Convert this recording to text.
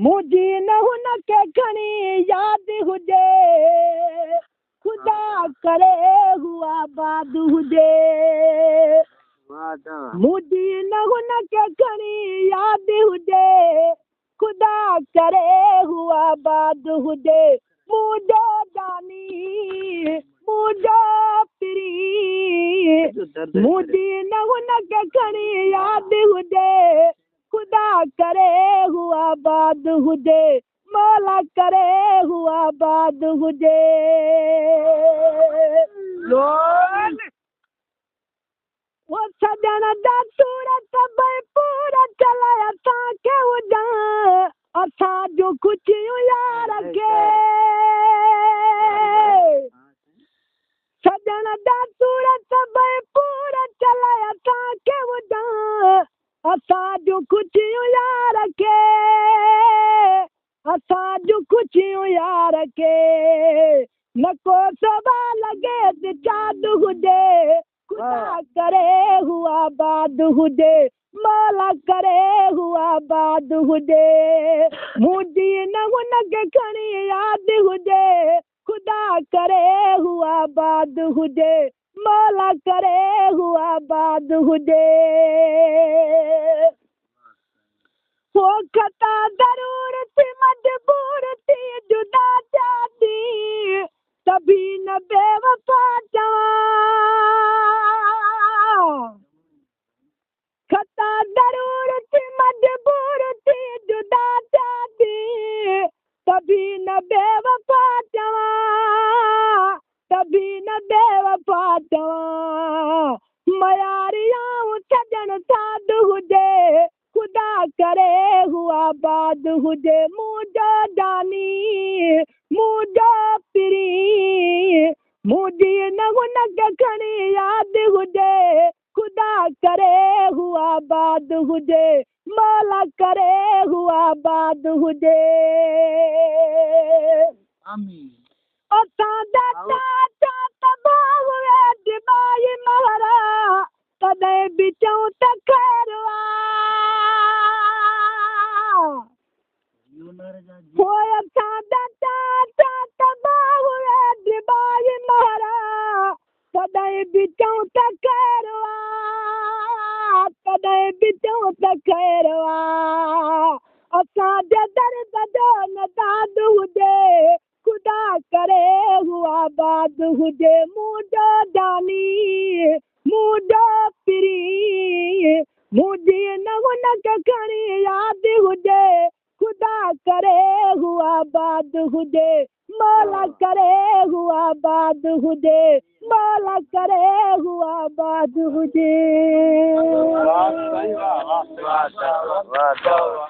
मुंहिंजी न हुनखे खणी यादि हुजे, ख़ुदा करे हू आबाद हुजे। मुंहिंजी न हुनखे खणी यादि हुजे, ख़ुदा करे हू आबाद हुजे। मुंहिंजो जानी मुंहिंजो पीरी, मुंहिंजी न हुनखे खणी यादि हुजे, ख़ुदा करे हू आबाद हुजे, मौला करे हू आबाद हुजे। वो सजण जा सूरत भरपूर चलाए असांखे हुजनि, असांजूं ख़ुशियूं यार खे। सजण जा सूरत भरपूर चलाए असांखे हुजनि, असांजूं ख़ुशियूं यार खे, असांजूं ख़ुशियूं यार खे। न को सवा लॻे त चाँद हुजे, ख़ुदा करे हू आबाद हुजे, मौला करे हू आबाद हुजे। मुंहिंजी न हुनखे खणी यादि हुजे, ख़ुदा करे हू आबाद हुजे, मौला करे हू आबाद हुजे। हो ख़ता ज़रूर थी मजबूर थी जुदा थिया थी, तभी न बेवफ़ा चवां। ख़ता ज़रूर थी मजबूर थी जुदा थिया थी, तभी न बेवफ़ा चवां, तभी न बेवफ़ा चवां। मयारियाऊं सजण साध हुजे, ख़ुदा करे हू आबाद हुजे। मुंहिंजो जानी मुंहिंजो पीरी, मुंहिंजी न हुनखे खणी यादि हुजे, ख़ुदा करे हू आबाद हुजे, मौला करे हू आबाद हुजे। आमीन। असांजा चाचा तबाह हुए दिमाई महरा, तॾहिं बि चऊं त ख़ैर आहे। पोइ असांजा चाचा तबाह हुए दिमाई महरा, तॾहिं बि चऊं त ख़ैर आहे, तॾहिं बि चऊं त ख़ैर आहे। असांजे दर्द जो न दाद हुजे, ख़ुदा करे हू आबाद हुजे। मुंहिंजो जानी मुंहिंजो पीरी, मुंहिंजी न हुनखे खणी यादि हुजे, ख़ुदा करे हू आबाद हुजे, मौला करे हू आबाद हुजे, मौला करे हू आबाद हुजे। वाह वाह वाह वाह।